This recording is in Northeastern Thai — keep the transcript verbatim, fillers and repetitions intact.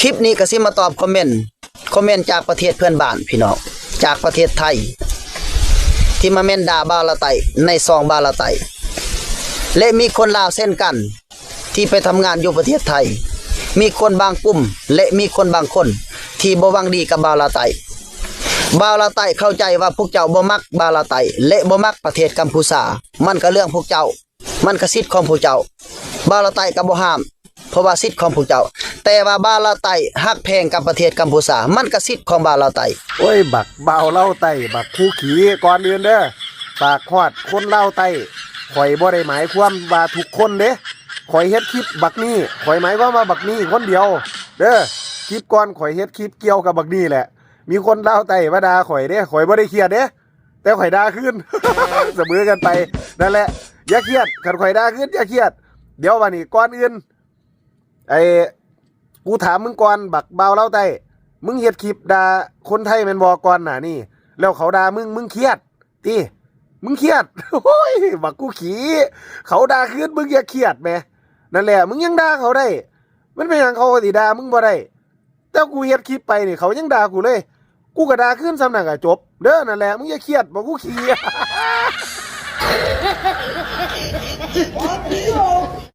คลิปนี้ก็สิมาตอบคอมเมนต์ คอมเมนต์จากประเทศเพื่อนบ้านพี่น้อง จากประเทศไทย ที่มาเม้นด่าบ่าวลาวใต้ในช่องบ่าวลาวใต้ และมีคนลาวเช่นกัน ที่ไปทำงานอยู่ประเทศไทย มีคนบางกลุ่ม และมีคนบางคน ที่บ่หวังดีกับบ่าวลาวใต้ บ่าวลาวใต้เข้าใจว่าพวกเจ้าบ่มักบ่าวลาวใต้ และบ่มักประเทศกัมพูชา มันก็เรื่องพวกเจ้า มันก็สิทธิ์ของพวกเจ้า บ่าวลาวใต้ก็บ่ห้าม เพราะว่าสิทธิ์ของพวกเจ้า แต่ว่าบ่าวลาวใต้ฮักแพงกับประเทศกัมพูชา มันก็สิทธิ์ของบ่าวลาวใต้ โอ้ย บักบ่าวลาวใต้ บักคู่ขี้ ก่อนอื่นเด้อ ฝากฮอดคนลาวใต้ ข่อยบ่ได้หมายความว่าทุกคนเด้ ข่อยเฮ็ดคลิปบักนี่ ข่อยหมายความว่าบักนี่คนเดียว เด้อ คลิปก่อนข่อยเฮ็ดคลิปเกี่ยวกับบักนี่แหละ มีคนลาวใต้มาด่าข่อยเด้ ข่อยบ่ได้เครียดเด้ แต่ข่อยด่าคืน เสมอกันไป นั่นแหละ อย่าเครียด คันข่อยด่าคืน อย่าเครียด เดี๋ยวบัดนี้ ก่อนอื่น ไอ้ กูถามมึงก่อน บักบ่าวลาวใต้ มึงเฮ็ดคลิปด่าคนไทยแม่นบ่ก่อนหน้านี้ แล้วเขาด่ามึง มึงเครียดติ มึงเครียด โอ้ย บักคู่ขี้ เขาด่าคืน มึงอย่าเครียดแหม นั่นแหละ มึงยังด่าเขาได้ มันเป็นหยังเขาก็สิด่ามึงบ่ได้ แต่กูเฮ็ดคลิปไปนี่ เขายังด่ากูเลย กูก็ด่าคืนส่ำนั้นก็จบ เด้อ นั่นแหละ มึงอย่าเครียด บักคู่ขี้